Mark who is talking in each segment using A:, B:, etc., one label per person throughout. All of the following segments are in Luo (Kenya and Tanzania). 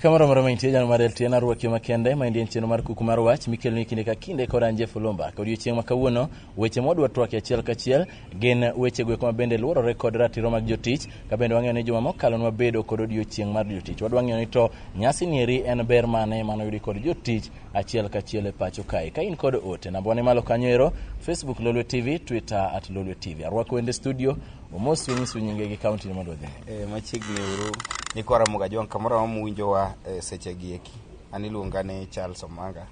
A: Kamoro amora ma intie, jano mar LTN arwaki makende. Maendi en chenro mar Kuku mar Wach mikeloni kinde ka kinde kod an Jeff Olumba. Ka odiechieng' ma kawuono, weche mwadwa twak e achiel kachiel gin weche goeko ma bende luorore kod ratiro mag jotich. Ka bende wang'eyo ni juma mokalo nwabedo kod odiechieng' mar jotich. Wadwa ng'eyo ni to nyasi nieri en ber mane manoyudi kod jotich achiel kachiel e pacho kae. Ka in kod ote, namba wane malo kanyo ero, Facebook Lolwe TV, Twitter @LolweTV. Arwako wende studio, omosu nyisu nyinge gi kaunti ni mondo wadhi.
B: Machiegni uru nyikwa Ramogi Ajwang' kamoro amora muwinjowa e sechegi eki. An iluonga ni Charles Omanga,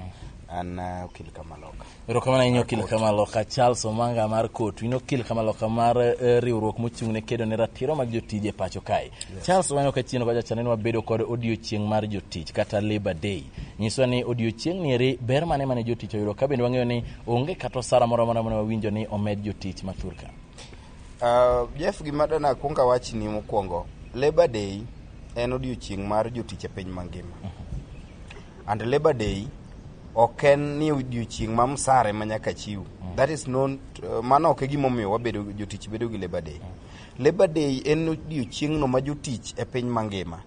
B: an okil Kamaloka.
A: Erokamano ahinya okil Kamaloka Charles Omanga mar Kotu. In okil Kamaloka mar riwruok mochung' ne kedo ne ratiro mag jotije e pacho kae. Charles, waneno ka chien kocha chande wabedo kod odiochieng' mar jotich kata Labor Day. Nyiswa ni odiochieng' ni eri ber mane mane jotich oyudo ka bende wang'eyo ni onge kata osara moro amora mane wawinjo ni omed jotich ma thurka.
B: Jeff, gima dana kuong awachni mokwongo, Labor Day en odiochieng' mar jotich e piny mangima. And Labor Day ok en ni odiochieng' ma msara ema nyaka chiw. That is not, mano ok e gimomiyo wabedo jotich bedo gi Labor Day. Labor Day en odiochieng'no ma jotich e piny mangima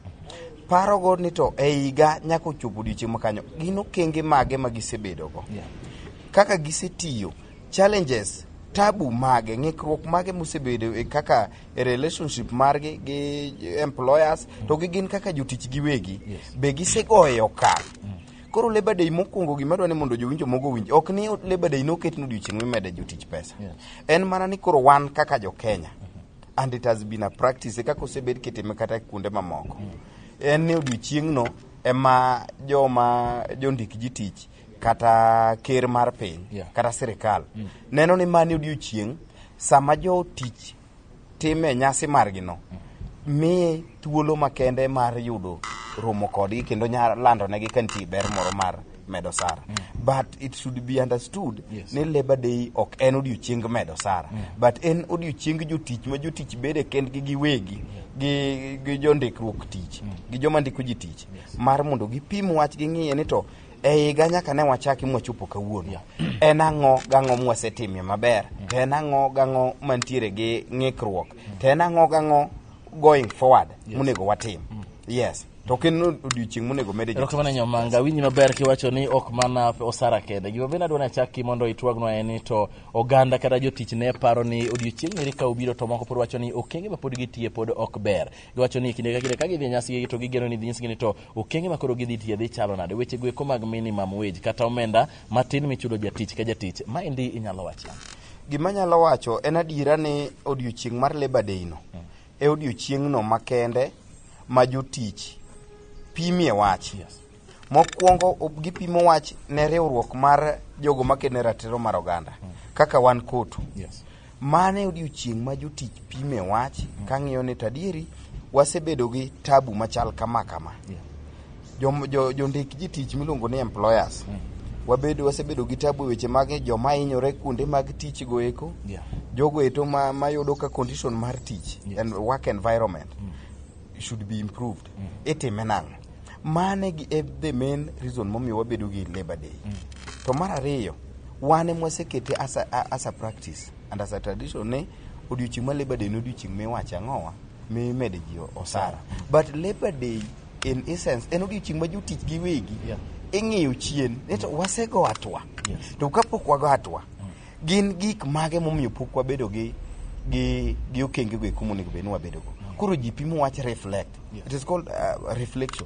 B: parogo ni to e higa nyaka ochopo odiochieng' makanyo gin okenge mage ma gisebedogo kaka gisetiyo, challenges, tabu mage, ng'ikruok mage mosebedo e kaka e relationship margi gi employers to gi gin kaka jotich giwegi be gisegoyo okang'. Koro Labor Day mokwongo, gima adwa ni mondo jowinjo mogo owinj, ok ni Labor Day noket ni odiochieng' mimede jotich pesa. En mana ni koro wan kaka jo Kenya, and it has been a practice e kaka osebed kitime kata kuonde mamoko, en ni odiochieng'no ema joma jondik ji tich kata ker mar piny kata sirikal neno ni mani odiochieng' sama jotich time nyasi margi no miye thuolo makende mar yudo romo kodgi kendo lando negi ka nitie ber moro mar medo sara. But it should be understood ni Labor Day ok en odiochieng medo sara, but en odiochieng jotich ma jotich bede kendgi giwegi gi jondikruok tich gi joma ndiko ji tich mar mondo gipim wach ging'iye ni to e higa nyaka ne wachaki mwachopo kawuono en ang'o gang'o mwasetimie maber, to en ang'o gang'o mantiere gi ng'ikruok, to en ang'o gang'o going forward monego watim. Yes, to ok en odiochieng' monego mede jotich.
A: Erokamano Nyamanga, winji maber kiwacho ni ok mana osara kende. Gima bende adwa ni achaki mondo itwagnwa en ni to oganda kata jotich ne paro ni odiochieng' eri ka obiro to moko pod wacho ni okenge ma pod gitiye pod ok ber. Giwacho ni kinde ka kinde ka gidhi e nyasi gi to gigeno ni dhi nyisgi ni to okenge ma koro gidhi tiye dhi chalo nade. Weche goeko mag minimum wage kata omenda matin michulo jatich ka jatich. Maendi inyalo wacho.
B: Gima anyalo wacho en adiera ni odiochieng' mar Labor Day no e odiochieng'no makende ma jotich pimie wach. Mokwongo gipimo wach ne riwruok mar jogo makedo ne ratiro mar oganda kaka wan Kotu. Mano e odiochieng' ma jotich pime wach kang'iyo ni to adieri wasebedo gi tabu machal kama kama. Jondik ji tich miluongo ni employers. Wasebedo gi tabu e weche mag joma hinyore kuonde mag tich go eko. Jogo eto mayudo ka condition mar tich and work environment should be improved. Itime nang'o? Mane gi e the main reason momiyo wabedo gi Labor Day. To mar ariyo, wan ema wasekete as a practice and as a tradition ni odiochieng' mar Labor Day en odiochieng' miwache ang'owa mimede ji osara. But Labor Day in essence en odiochieng' ma jotich giwegi ing'iyo chien ni to wasego hatua. To kapok wago hatua, gin gik mage momiyo pok wabedo gi okenge go eko monego bed ni wabedo go. Koro ji pimo wach, reflect. It is called reflection.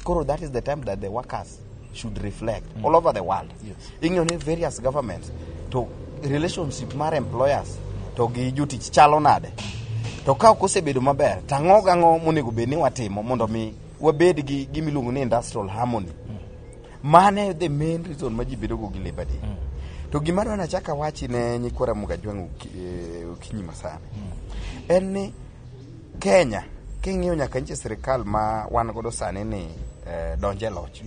B: Koro that is the time that the workers should reflect all over the world. Ing'eyo ni various governments to relationship mar employers to gi jotich chalo nade. To ka ok osebedo maber, to ang'o gang'o monego bed ni watimo mondo mi wabed gi gima iluongo ni industrial harmony. Mane the main reason ma ji bedo go gi Labor Day. To gima adwa nachak awachi ne nyikwa Ramogi Ajwang' okinyi masani en ni Kenya king'iyo nyaka nyiche sirikal ma wan godo sani ni donje loch,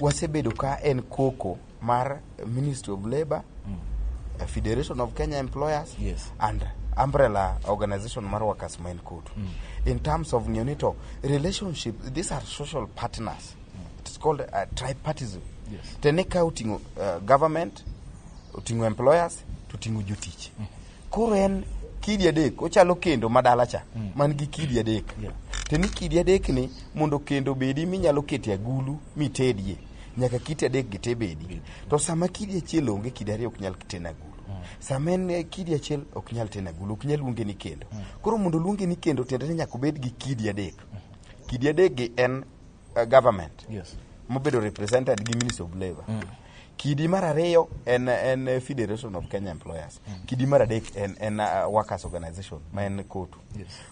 B: wasebedo ka en koko mar Ministry of Labour, Federation of Kenya Employers and umbrella organization mar workers ma en KOTU, in terms of ng'iyo ni to relationship, these are social partners. It's called tripartism. Tene ka oting'o government, oting'o employers, to oting'o jotich. Koro en kidi adek, ochalo kendo madala cha man gi kidi adek. To ni kidi adek ni mondo kendo bedi minyalo kete agulu mitedie nyaka kiti adek gi te bedi. To sama kidi achiel onge, kidi ariyo ok nyal teno agulu. Sama en kidi achiel ok nyal teno agulu, ok nyal luonge ni kendo. Koro mondo luonge ni kendo tiende ni nyaka obed gi kidi adek. Kidi adek gi en government mobedo represented gi Ministry of Labor. Kidi mar ariyo en Federation of Kenya Employers. Kidi mar adek en Workers Organization ma en COTU.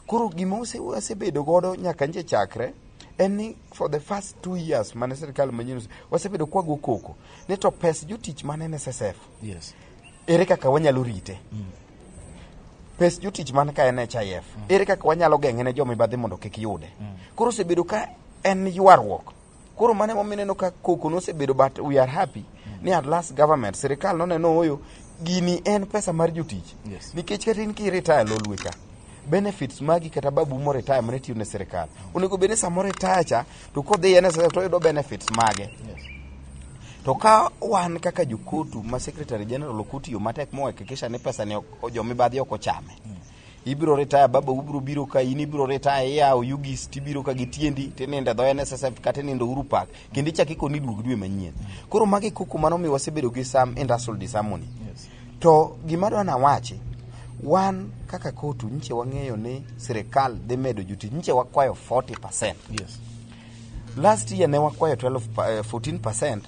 B: Koro gima wasebedo godo nyaka nje chakre en ni for the first 2 years mane sirikal manyien wasebedo kwago koko ni to pes jotich man NSSF ere kaka wanyalo rite, pes jotich man ka NHIF ere kaka wanyalo geng'e ne jomibadhi mondo kik yude. Koro osebedo ka en ywaruok. Koro mano emomiyo ineno ka koko nosebedo, but we are happy ni at last government, sirikal noneno oyo gini en pesa mar jotich. Nikech kata in kiretire lolwe ka benefits magi kata babu mo retire mane tiyo ne sirikal onego bed ni sama retire cha to kodhi NSSF to oyudo benefits mage. To ka wan kaka joCOTU ma secretary general ok otiyo matek mohakikisha ni pesa ni jomibadhi ok ochame. Ibiro retire baba, ubiro biro ka in ibiro retire iya Oyugis tibiro ka gi tiendi tinindo e dho NSSF kata inindo Uhuru Park kendo ichak ikoni duog dwe manyien. Koro magi koko manomiyo wasebedo gi some industrial disharmony. To gima adwa nawachi, wan kaka COTU nyiche wang'eyo ni sirikal dhi medo jotich, nyiche wakwayo 40%. Last year ne wakwayo 12 14%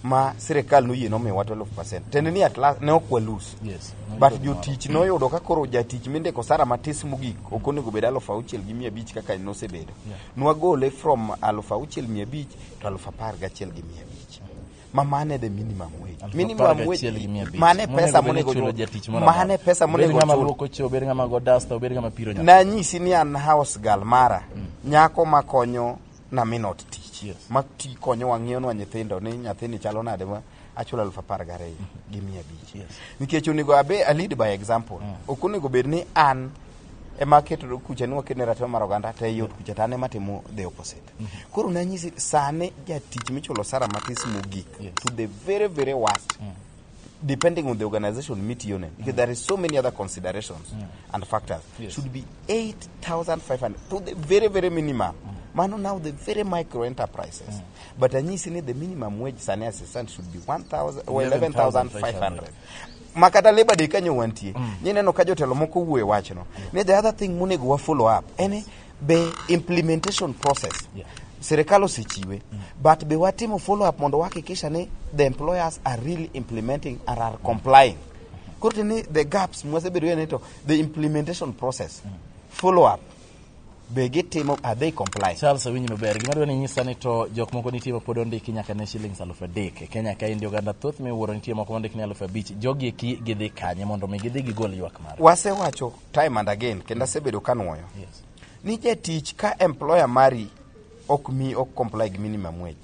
B: ma sirikal noyie nomiyowa 12%. Tiende ni at last ne ok walose. But jotich noyudo ka koro jatich mindiko sara matis mogik ok onego bed 6,500 kaka nosebedo. Nwagole from 6,500 to 11,500. Ma mane the minimum wage. Minimum wage mane pesa monego
A: chul
B: chul.
A: Jatich moro amora.
B: Mane pesa
A: Obed
B: monego
A: ng'ama
B: chul.
A: luoko cho, obed ng'ama go dasta, obed ng'ama piro nyathi.
B: Nanyisi ni an house girl mara, nyako makonyo na minot tich ma ti konyowa ng'iyonwa nyithindo ni nyathini chalo nade ma achulo 12,500. Nikech onego abe a lead by example. Ok onego bed ni an ema aketo kucha ni waket ne ratiro mar oganda to ei ot kucha to an ema timo the opposite. Koro nanyisi sani jatich michulo sara matis mogik to the very very worst, depending on the organization mitiyone, because there is so many other considerations and factors, should be 8500 to the very very minimum. Mano now the very micro enterprises. But anyisi ni the minimum wage sani assistant should be 1000 or 11,500 makata Labor Day kanyo wantie. Nineno ka jotelo moko wuoyo wachno ni the other thing monego wa follow up en be implementation process. Sirikal osechiwe, but be watimo follow up mondo wahakikisha ni the employers are really implementing and are complying. Koro ni the gaps mwasebedo ni to the implementation process follow up be gitimo, are they complying?
A: Charles, awinji maber. Gima adwa ni inyisa ni to jok moko nitie ma pod ondiki nyaka ne shillings 3,000 e Kenya kaendi. Oganda thoth miwuoro nitie moko mondik ni 5,000. Jogi eki gidhi kanye mondo mi gidhi gigol ywak mar?
B: Wasewacho time and again kendo asebedo kanuoyo ni jatich ka employer mari ok mi ok comply gi minimum wage,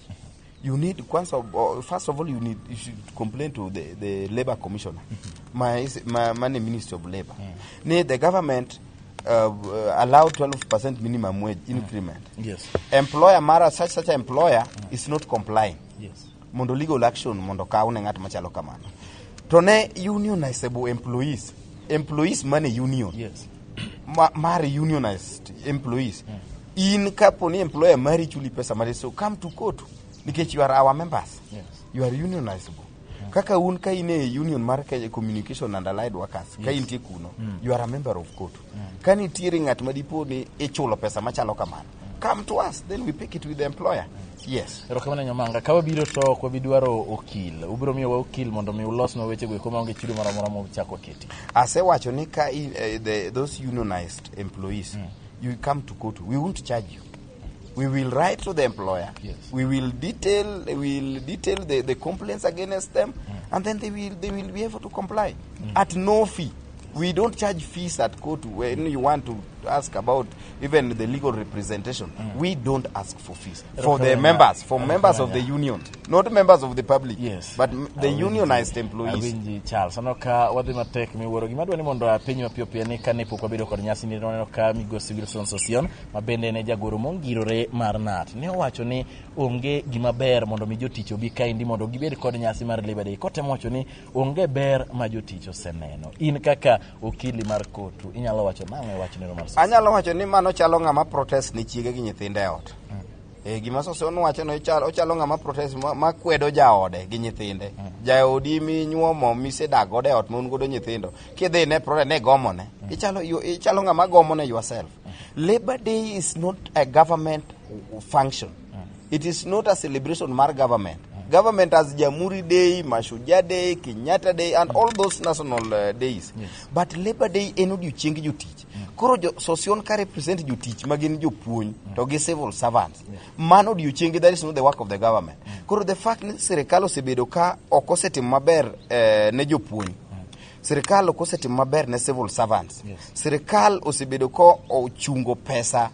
B: you need kwanza, first of all, you should complain to the labor commissioner ma, is, ma, mane Ministry of Labor ni the government allowed 12% minimum wage increment. Employer mara such employer is not complying. Mondo legal action mondo kaw ne ng'at machalo kamano. To ne unionizable employees, employees mane union mar unionized employees, in kapo ni employer mari chuli pesa mari, so come to court nikech you are our members. You are unionizable. Kaka un ka in e union mar Kenya Communication and Allied Workers ka intie kuno, you are a member of COTU. Ka nitiere ng'at ma dipo ni ichulo pesa machalo kamano, come to us, then we pick it with the employer. Yes.
A: Erokamano Nyamanga. Ka wabiro to ok wabi dwaro okil. Ubiro miyowa okil mondo mi ulosnwa wechego eko maonge chudo moro amora mochako keti.
B: Asewacho ni ka those unionized employees, you come to court, we won't charge you. We will write to the employer. We will detail the complaints against them, and then they will be able to comply at no fee. We don't charge fees at court. When you want to ask about even the legal representation, we don't ask for fees for the
A: Erokamano.
B: members, for members of the
A: Erokamano.
B: union. Not members of the public,
A: Yes.
B: but the
A: Awinji.
B: unionized employees.
A: Awinji Charles. Aneno ka wadhi matek miwuoro. Gima adwa ni mondo apenji mapiyo piyo ni kane pok wabedo kod nyasi ni waneno ka migosi Wilson Sossion ma bende en e jagoro mongirore mar KNUT ne owacho ni onge gima ber mondo mi jotich obi kaendi mondo gibed kod nyasi mar Labor Day. Kotemo wacho ni onge ber ma jotich oseneno. In kaka okili mar COTU inyalo wacho nang'o e wachnero mar Sossion?
B: Anyalo wacho ni mano chalo ng'ama protest ne chiege gi nyithinde e ot. Gima Sossion wacho no ochalo ng'ama protest ma kwedo jaode gi nyithinde. Jaodi minyuomo misedak godo e ot ma un godo nyithindo. Kidhi ne protest ne gomone. Ichalo ng'ama gomone yourself. Labor Day is not a government function. It is not a celebration mar government. Government has Jamhuri Day, Mashujaa Day, Kenyatta Day, and all those national days. But Labor Day en odiochieng jotich. Koro jo Sossion ka represent jotich ma gin jopuonj to gi civil servants. Mano odiochieng, that is not the work of the government. Koro the fact ni sirikal osebedo ka ok osetimo maber ne jopuonj. Sirikal ok osetimo maber ne civil servants. Sirikal osebedo ka ochungo pesa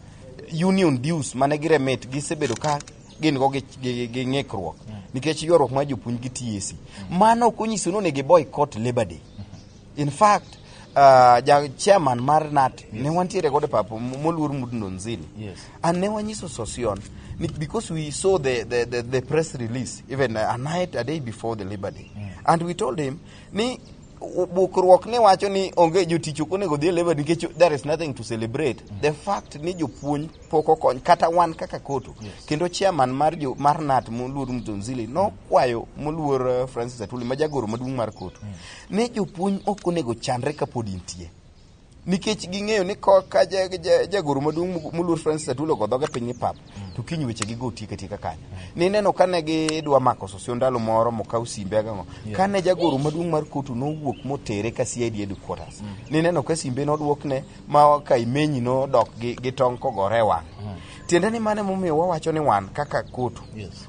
B: union dues mane giremit, gisebedo ka gin go gi ng'ikruok nikech ywaruok mar jopuonj gi TSC. Mano ok onyiso ni onego boycott Labor Day. In fact, ja chairman mar KNUT ne wantiere godo e pap moluor Mudno Nzili. And ne wanyiso Sossion ni because we saw the press release even a night, a day before the Labor Day. And we told him ni bukruok ni wacho ni onge jotich ok onego dhi e Labor Day nikech there is nothing to celebrate. The fact ni jopuonj pok okony kata wan kaka COTU. Kendo chairman mar KNUT moluor Mtonzili nokwayo moluor Francis Atwoli ma jagoro maduong' mar COTU ni jopuonj ok onego chandre kapod intie. Nikech ging'eyo ni ka jagoro maduong' moluor Francis Atwoli ogo dhoge piny ni pap, to kiny weche gigo tiek atieka kanyo. Nineno kane gidwa mako Sossion ndalo moro mokaw simbe agang'o. Kane jagoro maduong' mar COTU nowuok motere ka CID headquarters. Nineno ka simbe nodwokne ma Kaimenyi nodok gi tong' kogore e wang'e. Tiende ni mano emomiyo wawacho ni wan kaka COTU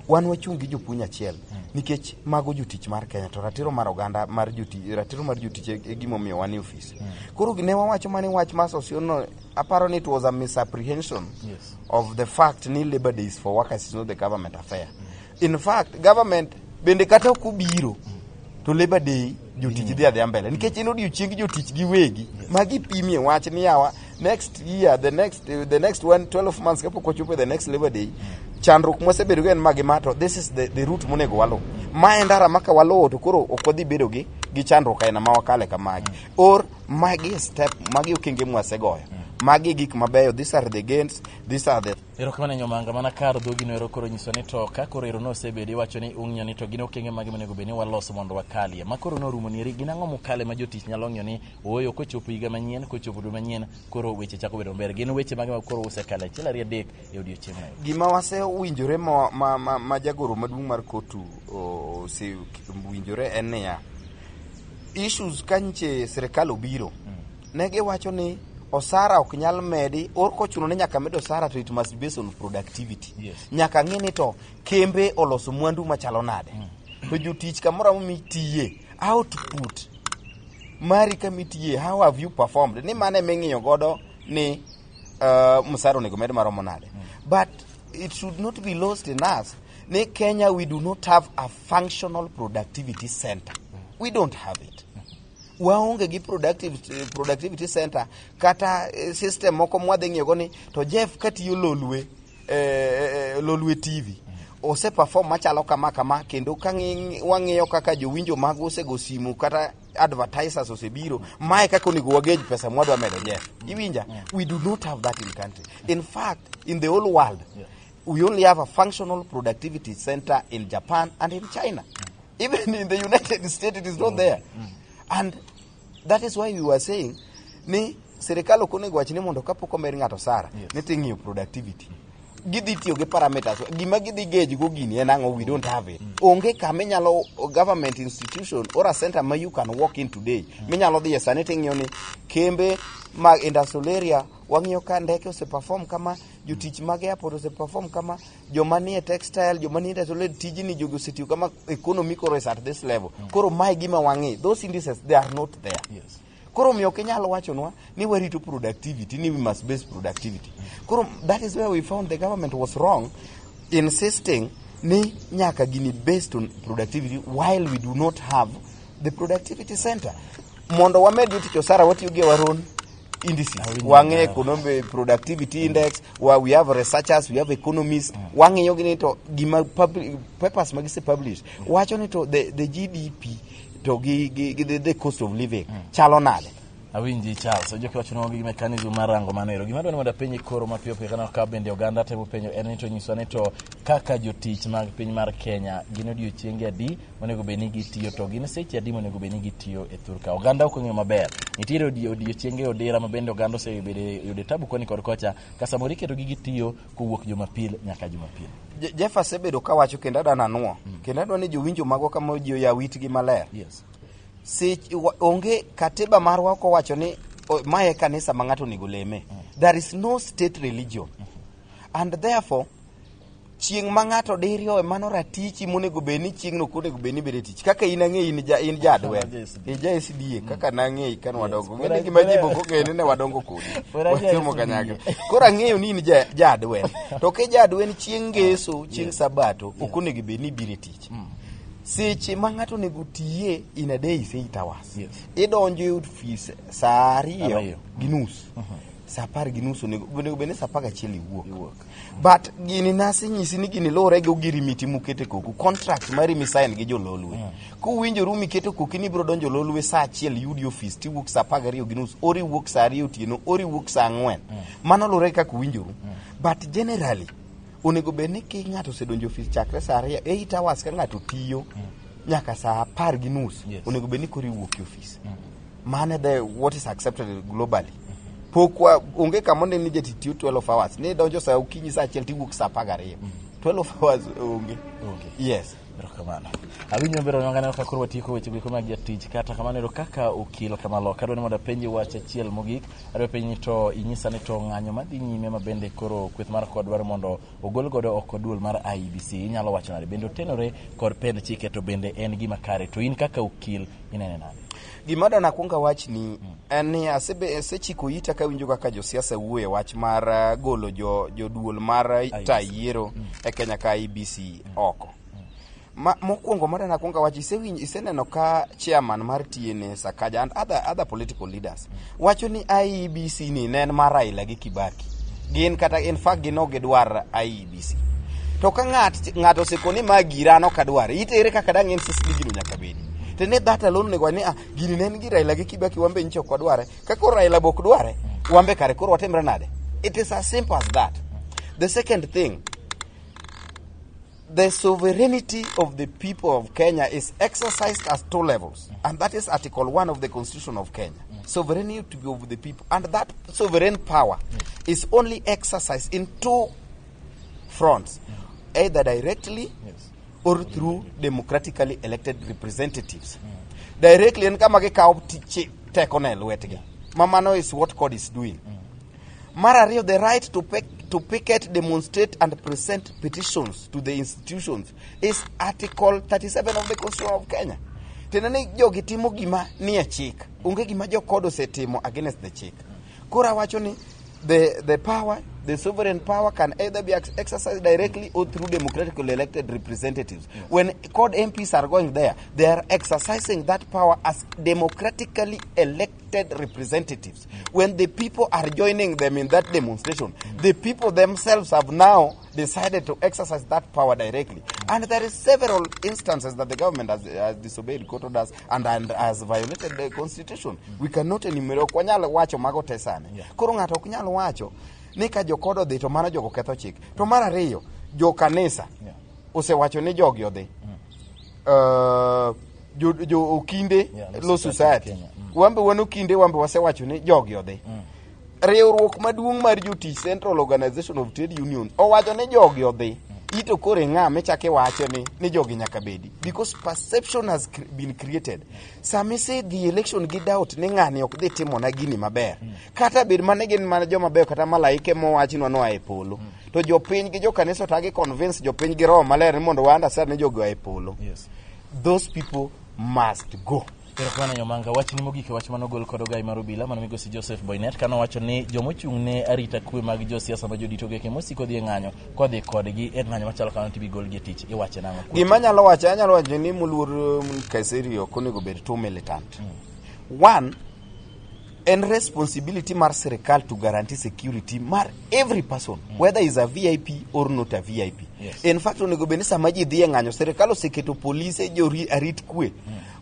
B: wan wachung' gi jopuonj achiel nikech mago jotich mar Kenya to ratiro mar oganda mar jotich, ratiro mar jotich e gimomiyo wan e ofis. Koro ne wawacho mane wach mar Sossion no, aparo ni it was a misapprehension of the fact ni Labor Day is for workers, is not the government affair. In fact, government bende kata ok obiro to Labor Day jotich dhi adhiya mbele nikech en odiochieng jotich giwegi ma gipimie wach ni yawa next year, the next one 12 months kapok wachopo e the next Labor Day, chandruok mwasebedo go en magi ma to this is the route monego waluw. Ma en ndara ma ka waluwo to koro ok wadhi bedo gi chandruok aina ma wakale kamagi or magi step, magi okenge mwasegoyo, magi gik mabeyo, these are the gains, these are the
A: Erokamano Nyomanga, mana kar dhogi no ero koro nyiso ni to ka koro ero nosebedo iwacho ni ung'iyo ni to gin okenge mage monego bed ni waloso mondo wakalie. Ma koro norumo nieri gin ang'o mokale ma jotich nyalo ng'iyo ni ooyo kochopo higa manyien, kochopo dwe manyien, koro weche chako bedo maber. Gin weche mage ma koro usekale achiel ariyo adek e odiochieng' no?
B: Gima wasewinjore ma jagoro maduong' mar COTU osewinjore en niya, issues ka nyiche sirikal obiro ne giwacho ni osara ok nyal medi or kochuno ni nyaka med osara to it must be based on productivity. Nyaka ng'i ni to kembe oloso mwandu machalo nade to jotich kamoro amora mitiye, output mari kamitiye, how have you performed, ni mano eming'iyo godo ni msara onego med maromo nade. But it should not be lost in us ni Kenya, we do not have a functional productivity center. We don't have it. Waonge gi productivity center kata system moko mwadhi ng'iyo go ni to Jeff katiyo Lolwe TV ose perform machalo kama kama kendo ka wang'iyo kaka jowinjo magwa osego simu kata advertisers osebiro, mae kaka onego wagej pesa mwadwa medo Jeff, iwinja? We do not have that in country. In fact, in the whole world, we only have a functional productivity center in Japan and in China. Even in the United States it is not there. And that is why we were saying ni sirikal ok onego wach ni mondo kapok omed ng'ato sara ni ting'iyo productivity, gidhi tiyo gi parameters gima gidhi gauge go gini en ang'o? We don't have it. Onge kama inyalo government institution or a center ma you can walk in today minyalo dhiye sani ting'iyo ni kembe mag industrial area, wang'iyo ka ndeke ose perform kama, jotich mag airport ose perform kama, joma nie textile, joma nie industrial area, tijni jogi osetiyo kama, economy koro is at this level, koro mae gima wang'i. Those indices, they are not there. Koro omiyo ok inyal wachonwa ni warito productivity, ni we must base productivity. Koro that is where we found the government was wrong insisting. Ni nyaka gini based on productivity while we do not have the productivity center. Mondo wamed jotich osara watiyo gi our own indices.
A: Awinjo
B: Wang'e
A: maber.
B: economic productivity index, wa we have researchers, we have economists. Wang'iyo gi ni to gima public, papers ma gise publish wacho ni to the GDP to gi the cost of living chalo nade.
A: Awinji Charles, ojo kiwacho ni gi mechanism mar rango mano ero. Gima adwa ni mondo apenji koro mapiyo piyo kaneno ka bende oganda temo penjo en ni to nyiswa ni to kaka jotich mag piny mar Kenya gin odiochienge adi monego bed ni gitiyo to gin seche adi monego bed ni gitiyo e thur ka. Oganda ok ong'eyo maber. Nitiere odiochienge odira ma bende oganda osebedo yude tabu koni kod kocha ka samoro iketo gi gitiyo kowuok Jumapil nyaka Jumapil.
B: Jeff asebedo kawacho kendo adwa nanuo kendo adwa ni jowinjo magwa kama ji oyaw itgi maler. Sech, onge katiba marwa ok owacho ni mae e kanisa ma ng'ato onego leme. There is no state religion. And therefore, chieng' ma ng'ato diriyo e mano ratichi monego bed ni chieng'no ok onego bed ni bedo e tich. Kaka in ang'eyi in ja Adwen.
A: Ja SDA.
B: In ja SDA kaka nang'eyi kane wadongo.
A: Yes.
B: Ng'eni gima ji bok ong'eyo ni ne wadongo kodi.
A: Wera ja
B: Wasomo
A: SDA.
B: kanyakla. Koro ang'eyo ni in ja Adwen. To ka ja Adwen chieng' ngeso, chieng' sabato, ok onego bed ni ibiro e tich. Seche ma ng'ato onego tiye in a day is 8 hours. Idonjo e ofis saa ariyo
A: Ariyo.
B: gi nus. Saa 10:30 onego bed ni saa 11 iwuok. But gini nasenyisi ni gini luwore gi ogirimiti mukete koku. Contract mari misign gi jololwe. Kuwinjoru miketo koki ni ibiro donjo lolwe saa 1 yudi ofis tiwuok saa 12:30 or iwuok saa 2 otieno or iwuok saa 4. Mano luwore gi kaka uwinjoru. But generally onego bed ni ki ng'ato osedonjo ofis chakre saa 2 8 hours ka ng'ato tiyo nyaka saa 10:30 onego bed ni koro iwuok e ofis. Mano the what is accepted globally. Pok wa onge kama ondik ni jatich tiyo 12 hours. Ni donjo saa okinyi saa 1 tiwuok saa 12. 12 hours onge.
A: Onge.
B: Yes.
A: Erokamano. Awinjo maber aneno ka koro watieko weche goeko mag jatich kata kamano ero kaka okil kamaloka adwa ni mondo apenji wach achiel mogik. Adwa penji ni to inyisa ni to ng'anyo madhi nyime ma bende koro kweth mar kod dwaro mondo ogol godo oko duol mar IEBC inyalo wacho nade bende otenore kod pend chike to bende en gima kare to in kaka okil inene nade?
B: Gima adwa nakuong awachni en ni asechiko ita kawinjo kaka josiasa wuoyo e wach mar golo joduol mar ta yiero e Kenya ka IEBC oko. Mokwongo madwa nakuong awach iseneno ka chairman mar TNA Sakaja and other political leaders wacho ni IEBC ni ne en mar Raila gi Kibaki. Gin kata in fact gin ok gidwar IEBC. To ka ng'ato osekoni ma gira an ok adwar, itere kaka dang' insist ni gino nyaka bedi. To ne that alone onego ni gini ne en gi Raila gi Kibaki wan be nyicha ok wadware. Ka koro Raila be ok dware, wan be kare koro watimre nade? It is as simple as that. The second thing, the sovereignty of the people of Kenya is exercised at two levels, and that is Article 1 of the Constitution of Kenya. Sovereignty to be of the people, and that sovereign power is only exercised in two fronts, either directly or through democratically elected representatives. Directly en kama gikawo teko ne lwetgi. Ma mano is what CORD is doing. Mar ariyo, the right to picket, demonstrate and present petitions to the institutions is Article 37 of the Constitution of Kenya. Tiende ni jogi timo gima nie chik. Onge gima jo CORD osetimo against the chik. Koro awacho ni the power, the sovereign power can either be exercised directly or through democratically elected representatives. When CORD MPs are going there, they are exercising that power as democratically elected representatives. When the people are joining them in that demonstration, the people themselves have now decided to exercise that power directly. And there is several instances that the government has disobeyed court orders and has violated the constitution. We cannot enumerate. Ok wanyal wacho mago te sani. Koro ng'ato ok nyal wacho ni ka jo CORD odhi to mano jogo ketho chik. To mar ariyo, jo kanisa osewacho ni jogi odhi. Jo okinde Law
A: Law Society
B: Society.
A: Kenya.
B: Wambe wan okinde, wambe wasewacho ni jogi odhi. Riwruok maduong' mar jotich Central Organization of Trade Unions owacho ni jogi odhi. Ito koro ing'a michako iwacho ni jogi nyaka bedi. Because perception has been created. Sama isedhi election gi doubt ni ng'ani ok dhi timona gini maber. Kata bed mana gin mana joma beyo kata malaike mowachnwa noa e polo. To jopiny gi jokanisa to gi convince jopiny gi roho maler ni mondo wa understand ni jogi oa e polo. Those people must go.
A: Erokamano Nyomanga. Wachni mogik e wach mane ogol kod ogai mar obila mano migosi Joseph Boynet kane owacho ni jomochung' ne arita kwe mag josiasa ma jodito geke mosiko dhi e ng'anyo kodhi kodgi e ng'anyo machalo kamano to ibigolgi e tich. Iwache nang'o?
B: Gima anyalo wacho, anyalo wacho ni moluor Kaiseri ok onego bed too militant. One, en responsibility mar sirikal to guarantee security mar every person, whether is a VIP or not a VIP. In fact, onego bed ni sama ji dhi e ng'anyo, sirikal oseketo polise jori arit kwe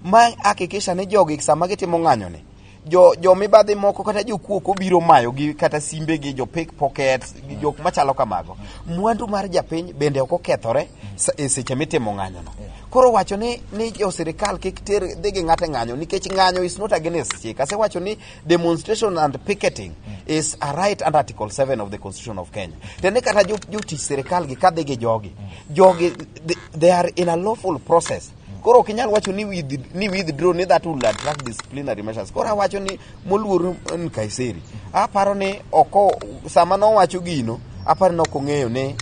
B: ma hakikisha ni jogi sama gitimo ng'anyo ni jo jo mibadhi moko kata jokuo ok obiro mayogi kata simbegi, jo pickpockets, jok machalo kamago. Mwandu mar japiny bende ok okethore e seche mitimo ng'anyono. Koro wacho ni jo sirikal kik ter dhi gi ng'ato e ng'anyo nikech ng'anyo is not against chik. Asewacho ni demonstration and picketing is a right under Article 7 of the Constitution of Kenya. Tende kata jotich sirikal gi kadhi gi jogi, jogi they are in a lawful process. Koro ok inyal wacho ni withdraw ni that will attract disciplinary measures. Koro awacho ni moluor Nkaiseri, aparo ni oko sama nowacho gino, aparo ni ok ong'eyo ni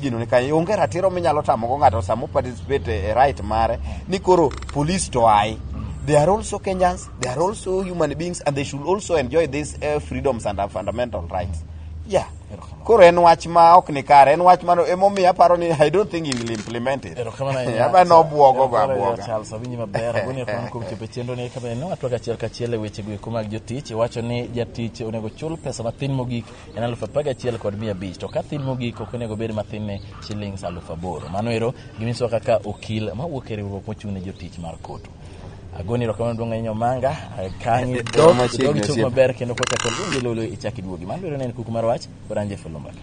B: gino ni kanyo onge ratiro minyalo tamogo ng'ato sama participate e right mare ni koro police to ai. They are also Kenyans, they are also human beings, and they should also enjoy these freedoms and fundamental rights. Yeah. Koro en wach ma ok ni kare, en wach mano emomiyo aparo ni I don't think he will implement it.
A: Erokamano ahinya.
B: Aba nobwogo go
A: Erokamano ahinya,
B: abwoga.
A: Charles, awinji maber. Agoni erokamano kuom chopo e chenro ni kaka ne watwak achiel kachiel e weche go eko mag jotich. Iwacho ni jatich onego chul pesa mathin mogik en 11,500, to ka thin mogik ok onego bed mathin ne shillings 8,000. Mano ero giminyisowa kaka okil mawuok e riwruok mochung' ne jotich mar KOTU. Agoni erokamano duong' ahinya Omanga. Kang' idog
B: Machiegni,
A: idog ichop
B: osiepa.
A: maber kendo kochako luongi lolo ichak iduogi. Mano ero ne en kuku mar wach kod an Jeff Oloo Mbaka.